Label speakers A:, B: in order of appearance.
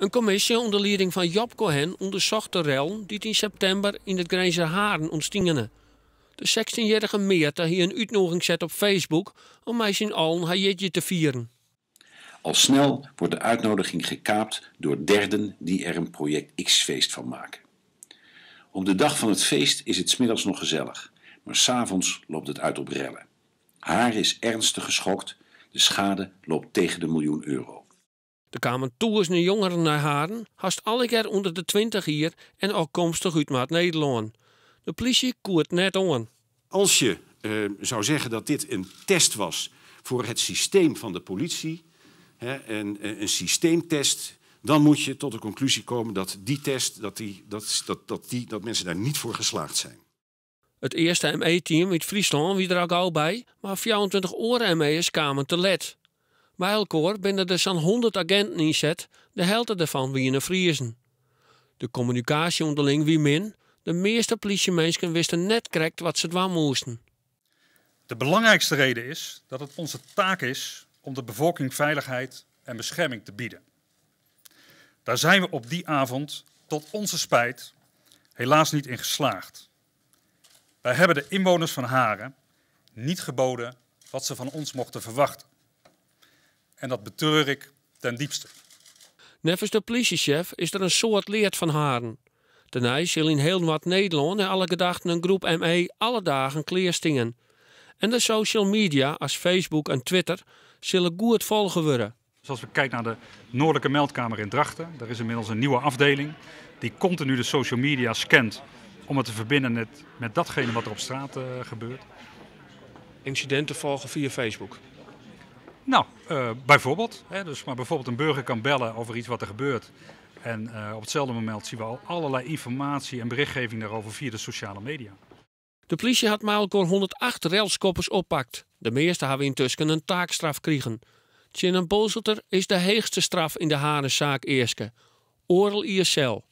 A: In kommisje ûnder lieding fan Job Cohen ûndersocht de rellen dy't yn septimber yn it Grinzer Haren ûntstiene. De sechstjinjierrige Meerte hie in útnûging set op Facebook om mei syn allen har jierdei te fieren.
B: Al snel wordt de uitnodiging gekaapt door derden die er een Project X-feest van maken. Op de dag van het feest is het 's middags nog gezellig, maar 's avonds loopt het uit op rellen. Haren is ernstig geschokt, de schade loopt tegen de miljoen euro.
A: Der kamen tûzenen jongeren nei Haren, hast allegear ûnder de 20 jier en ôfkomstich út Noard-Nederlân. De plysje koe it net oan.
B: Als je zou zeggen dat dit een test was voor het systeem van de politie, hè, een systeemtest, dan moet je tot de conclusie komen dat die test, dat, die, dat, dat, dat, die, dat mensen daar niet voor geslaagd zijn.
A: It earste ME-team út Fryslân wie der al gau by, mar 24 oare ME'ers kamen te let. By elkoar binne der sa'n 100 aginten ynset, de helte dêrfan wiene Friezen. De kommunikaasje ûnderling wie min, de measte plysjeminsken wisten net krekt wat se dwaan moasten.
C: De belangrijkste reden is dat het onze taak is om de bevolking veiligheid en bescherming te bieden. Daar zijn we op die avond, tot onze spijt, helaas niet in geslaagd. Wij hebben de inwoners van Haren niet geboden wat ze van ons mochten verwachten. En dat betreur ik ten diepste.
A: Neffens de plysjesjef is der in soad leard fan Haren. Tenei sil yn hiel Noard-Nederlân nei alle gedachten in groep ME alle dagen klearstean. En de social media as Facebook en Twitter sille goed folge wurde.
C: Dus als we kijken naar de Noordelijke Meldkamer in Drachten, daar is inmiddels een nieuwe afdeling die continu de social media scant om het te verbinden met datgene wat er op straat gebeurt.
A: Incidenten volgen via Facebook?
C: Nou, bijvoorbeeld. Hè, dus, maar bijvoorbeeld een burger kan bellen over iets wat er gebeurt. En op hetzelfde moment zien we al allerlei informatie en berichtgeving daarover via de sociale media.
A: De plysje hat mei elkoar 108 relskoppers oppakt. De measte hawwe yntusken in taakstraf krigen. Tsjin in Boalserter is de heechste straf yn de Harensaak easke. Oardel jier sel.